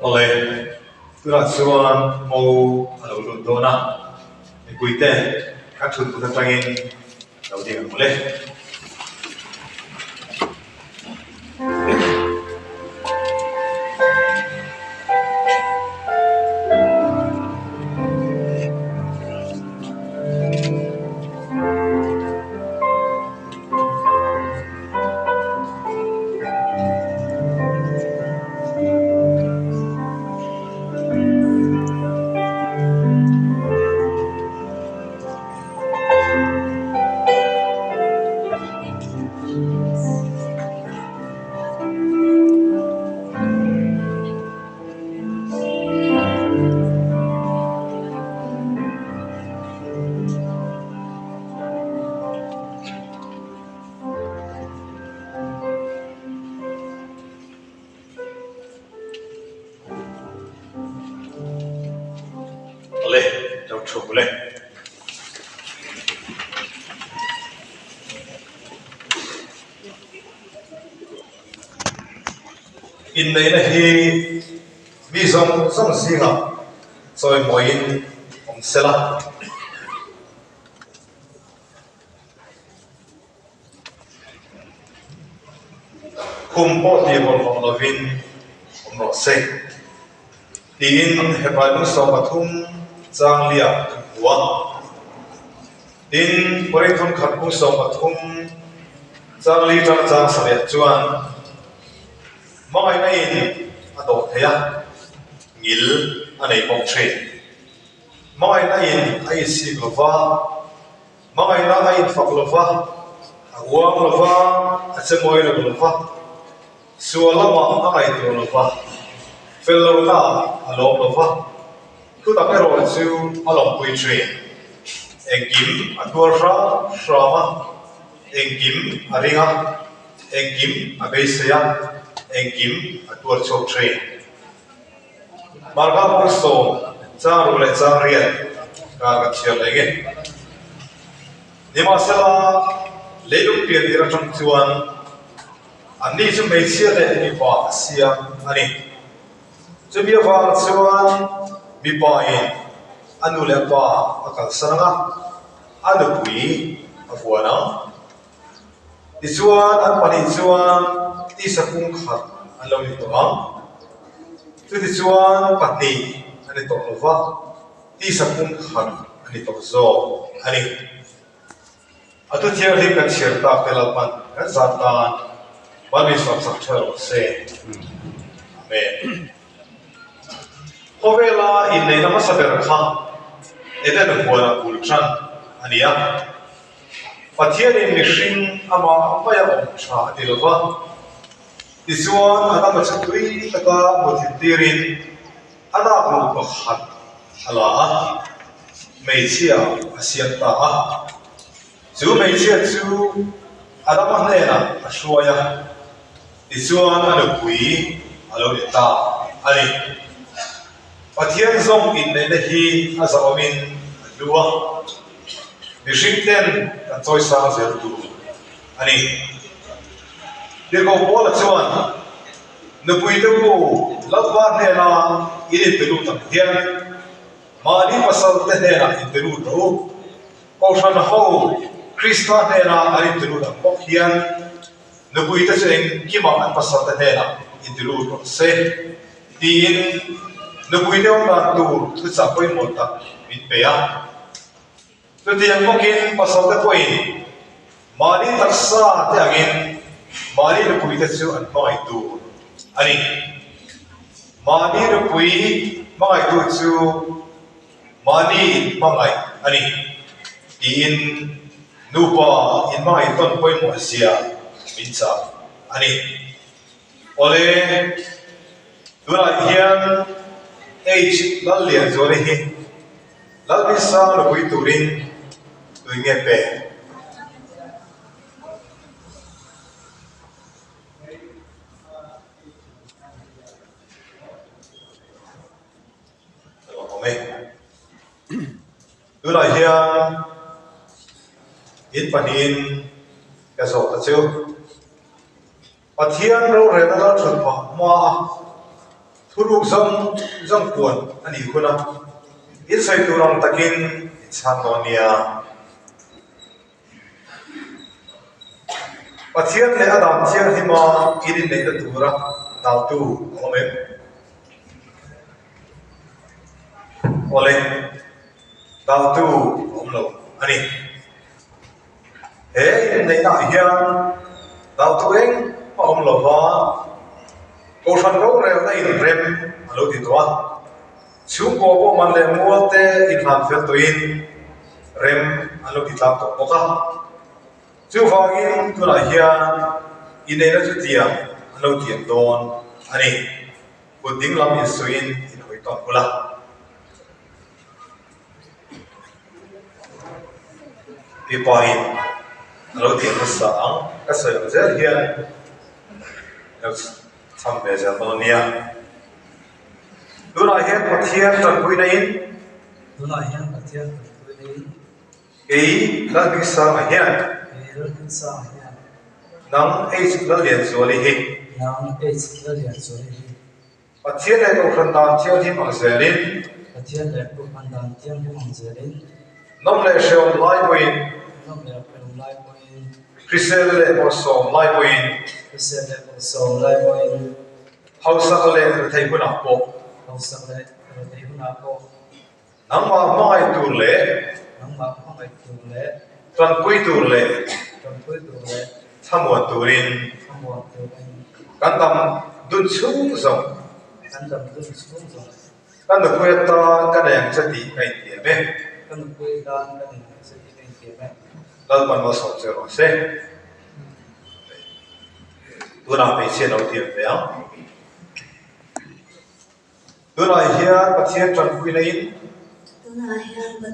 Awle, tunah chuan mo a lo lut dawn a, mipuite kan thut kut atangin lo ding ang mawle. Awle, lo thu mawle. Inneihna hi mi zawng zawng zingah chawimawiin awm sela. Khum pawh tih bawlhhlawh lovin awm rawh se tiin Hebrai 13 changlia kan hmu a. Tin, Korinthon khat bung 13 changli tang chang sarih chuan hmangaihna in a dawh thei a, ngil a nei bawk thin. Hmangaihna in a insik lova. Hmangaihna a infak lo va, a uang lo va, a che mawi lo lo va, sual lamah a ngaihtuah lo va, fel lohna a lawm lo va, thutak erawh chu a lawmpui thin. Engkim a tuar hram hram a, engkim a ring a, engkim a beisei a, engkim a tuar chhuak thin. Marka bung sawm chang ruk leh chang riat kar kan chhiar leh nge. Nimahsela, leilung pian tir atang chuan anni chu hmeichhia leh mipa a siam a ni. Chumi avang chuan mipa in a nu leh a pa a kalsan ang a, a nupui a vuan ang. Tichuan, an pahnih chuan tisa pung khat an lo ni tawh ang. Chutichuan, pahnih a ni tawh lo va, tisa pung khat a ni tawh zawk a ni. A thu thianghlim kan chhiar tak te Lalpan kan zat tan Malmi sawmsak tha rawh se. Amen. Khawvela inneihna hmasa ber kha Eden huanah bul tan a ni a. Pathianin mihring amah maia awm tha a ti lo va, tichuan Adama chu tui taka muthin tirin a nakruh pakhat a la a, hmeichhia a siam ta a. Chu hmeichhia chu Adama hnenah a hruai a, tichuan a nupui a lo ni ta a ni. Pathian zawng inneihna hi a zahawmin a hlu a. Mihring ten kan chawi sang zel tur a ni. Tirhkoh Paula chuan, Nupui te u, Lalpa hnena in inpe lut ang hian mahni pasal te hnenah inpe lut rawh u. Kohhran ho Krista hnena an inpe lut ang bawk hian nupui te chu engkimah an pasal te hnenah inti lut rawh se, tiin. Nupuite awm dan tur thuchah pawimawh tak min pe a. Chutiang bawkin pasalte pawhin mahni taksa te angin mahni nupuite chu an hmangaih tur a ni. Mahni nupui hmangaihtu chu mahni inhmangaih a ni tiin nupa inhmangaih tawn pawimawh zia min chah a ni. Awle, tunah hian H Lallianzuali hi Lalbinsang nupui turin tui nge pe? Awm e. Tunah hian in pahnihin ka zawh ta chu. Pathian rorelna lal thut phah hmaa thuruk zawng zawng puan a nih hun a, in sawi tur ang takin in chhang dawn nia. Pathian leh a dan thianghlima in inneihna tura daltu a awm em? Awle, daltu a awm lo a ni. He inneihnaah hian daltu eng a awm lo va, Kohhran rorelna inrem a lo ti tawh a. Chhungkaw pawh man leh mual te inhlan fel tawhin rem an lo ti tlang tawh bawk a. Chuvangin tunah hian inneihna chu tiang an lo tiam dawn a ni. Kut ding lam insuihin inhawi tawn bul a. Mipain a lo tiam hmasa ang ka sawi ang zel hian lo chham ve zel dawn nia. Tunah hian Pathian tanpuina in Tunah hian Pathian tanpuina in Kei Lalhmingsanga hian Kei Lalhmingsanga hian Nang H Lallianzuali hi Nang H Lallianzuali hi Pathian leh Kohhran dan thianghlim ang zelin. Pathian leh Kohhran dan thianghlim ang zelin. Nawm leh hreawm lai pawhin. Nawm leh hreawm lai pawhin. Hrisel leh bawlhsawm lai pawhin. Hrisel leh bawlhsawm lai pawhin. Hausak leh rethei hunah pawh. Hausak leh rethei hunah pawh. Nangmah hmangaih tur leh. Nangmah hmangaih tur leh. Tanpui tur leh. Tanpui tur leh. Thlamuan turin. Thlamuan turin. Kan dam dun chhung zawng. Kan dam dun chhung zawng. Ka nupui atan ka nei ang che tih ka intiam e. Ka nupui atan ka nei ang che tih ka intiam e. Lalpan malsawm che rawh se. Tunah hmeichhia lo tiam ve ang. Tunah hian Pathian tanpuina in. Tunah hian Pathian.